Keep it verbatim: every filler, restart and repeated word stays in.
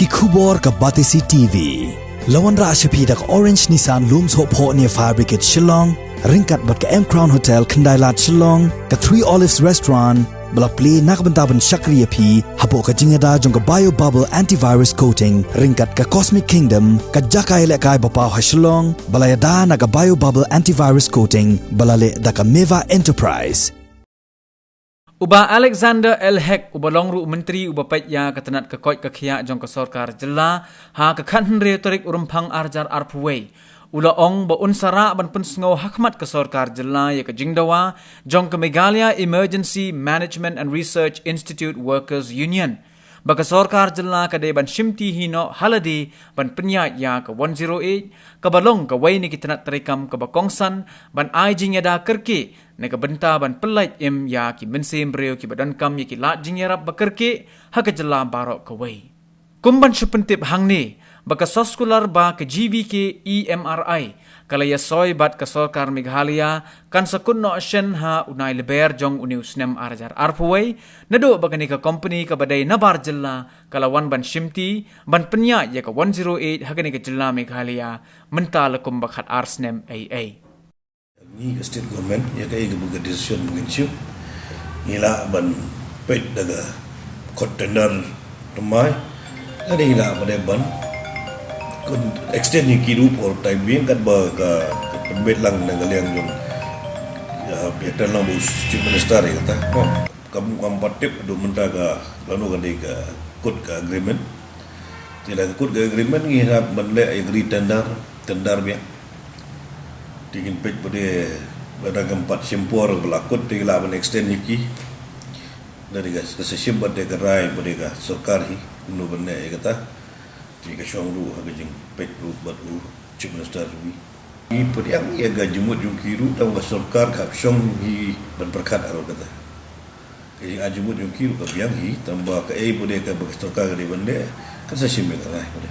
Ki khubor ka Batesi T V. La wanrah sha phi da ka Orange Nissan Lum Sohphoh near Fire Brigade Shillong, ryngkat bad ka M Crown Hotel Khyndailad Shillong, ka Three Olives Restaurant, ba la plie na ka bynta ban shakri ïa phi hapoh ka jingïada jong ka Bio Bubble Antivirus Coating, ryngkat ka Cosmic Kingdom, ka jaka ïalehkai ba paw ha Shillong, ba la ïada na ka Bio Bubble Antivirus Coating, ba la leh da ka Meva Enterprise. U Bah Alexander L Hek, uba long ruh u Myntri uba peit ïa ka tnat ka koit ka khiah jong ka sorkar jylla, ha ka khathynriew tarik u Rymphang arhajar arphew wei, u la ong ba un sa rah ban pynsngew ha khmat ka sorkar jylla ïa ka jingdawa jong ka Meghalaya Emergency Management and Research Institute Workers Union, ba ka sorkar jylla ka dei ban shimti hi noh ha lade ban pynïaid ïa ka one zero eight, kaba long kawei na ki tnat treikam kaba kongsan ban ai jingïada kyrkieh na ka bynta ban pyllait im ïa ki mynsiem briew kiba donkam ïa ki lad jingïarap ba kyrkieh ha ka jylla baroh kawei. Kum ban shu pyntip hangne, ba ka soskular ba ka G V K E M R I, ka la ïasoi bad ka sorkar Meghalaya, kan sa kut noh shen ha u Nailyber jong une u snem arhajar arphew wei, naduh ba kane ka kompani kaba dei nabar jylla, ka la wan ban shimti ban pynïaid ïa ka one zero eight ha kane ka jylla Meghalaya, mynta la kumba khatar snem eiei. Ngi ka state government, ïa kaei kaba ka decision ba ngin shim, ngi lah ban peit da ka kot tender thymmai, lane ngi lah ban dei ban kon extend ïa ki ruh por time being, katba ka, ka pynbeit lang na ka liang jong, ïa, ïa tang lang ba u Chief Minister ïa kata. Kam, kam pat tip haduh mynta ka lano ka dei ka kut ka agreement. Te lada ka kut ka agreement, ngi hap ban leh agree tender, tender biang. Te ngin peit pat de, lada kam pat shim por ba la kut, te lah ban extend ïa ki. Lada ka, ka sa shim pat de ka rai pat de ka sorkar hi kumno ban leh ïa kata. Te ka shong ruh ha ka jingpeit ruh bad u Chief Minister ruh. Ngi pdiang ïa ka jingmut jong ki ruh, tang ba ka sorkar ka hap shong hi ban pyrkhat ïa kata. Ka jingmut jong ki ruh ka biang hi, tang ba kaei pat de kaba ka sorkar ka dei ban leh, kan sa shim ïa ka rai pat de.